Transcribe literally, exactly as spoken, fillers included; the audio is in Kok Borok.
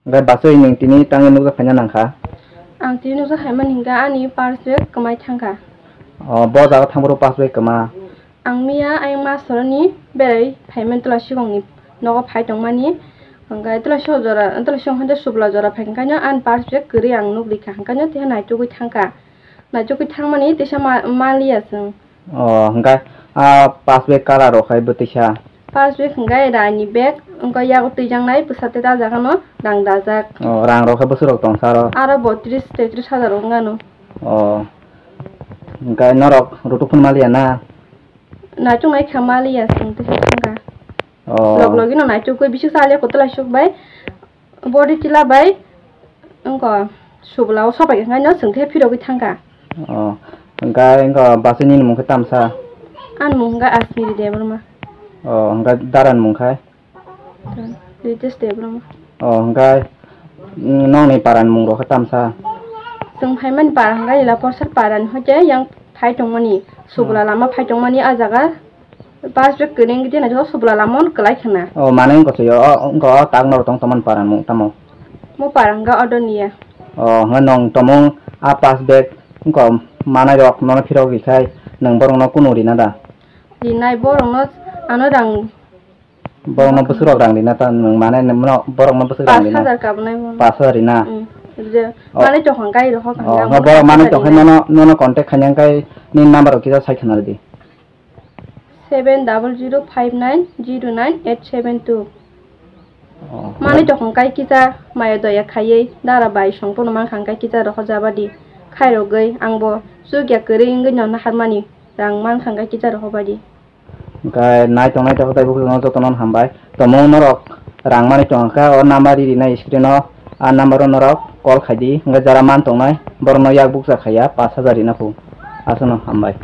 Hwnkhe bachwi nwng tini tangwi nukjak phaina nangkha? Ang tini nukjak phaimani hwnkhe ani purse bag kwmai thangkha. O, bo jaga thangphuru purse bag kwma? Ang miya ayang masorni berai phaimani twla sikongni nogo phai tongmani. Hwnkhe twla sikok jora, twla sikok hwnkhe subla jora phaikha hwnkhe ani purse bag kwrwi ang nuklikha hwnkhe tei naichugwi thangkha. Naichugwi thangmani teisa ma-, maliya chwng. O, hwnkhe a purse bag colour rok hai bwtwisa? Purse bag hwnkhe raini bag, wngkha yago twijaknai bwsa tei ta jagano rang dajak. O, rang rok khe bwswk rok tongsa aro? Aro bo tris tetris hajar wngano. O, hwnkhe norok rutuk phano maliya na? Naichuk nai kha maliya chwng tei thangkha. O. Log logino naichugwi bisik chaliya kwtwlai suk bai. Body chila bai wngkha subla o sopai khe no chwng khe phirogwi thangkha. O, hwnkhe wngkha bachwi nini mung khe tamsa? Ani mung hwnkha Asmiri Debbarma. O, hwnkhe dara ni mung khai? Ritesh Debbarma. O, hwnkhe, mm, nokni para ni mung rok khe tamsa? Chwng phaimani para hwnkhe ila Porsar para ni hoite yang phai tongmani, subla lama phai tongmani a jaga. Purse bag kwrwi wngwi tei naithotok subla lamao kwlai khna. O, manwi wngkha se o, o, wngkha o tak norok tong tongmani para ni mung tamo? Mo para hwnkha Odoniya. O, hwnkha nwng tamo a purse bag wngkha manai rok nono phirok rikhai nwng borokno kunu rina da? Rinai borokno ano rang. Borokno bwswk rok rang rina ta nwng mane nwng borokno bwswk rang rina? Pash hajar kabnai mo. Pash hajar rina? Mm. Je, o, manwi tongkha gai rok o, hwnkha borok manwi tongkha nono, nono contact khaina wngkha nini number rok kisa sai khna rwdi. Seven double zero five nine zero nine eight seven two. Oh. Manwi tongkha kai kisa maya doya khaiwi dara bai song pono mankha kai kisa rohor jabadi khairogwi angbo chukya kwrwi wngwi no naharmani rang mankha kai kisa rohor badi. Hwnkhe nai tongnai tei hotai bukhuk jotono hambai. Tamo norok rang manwi tongkha o number ri rinai screen o, a number o norok call khaidi. Hwnkhe jara man tongnai borokno yak bukcha khaiya pash hajar rina phu. Aswkno hambai.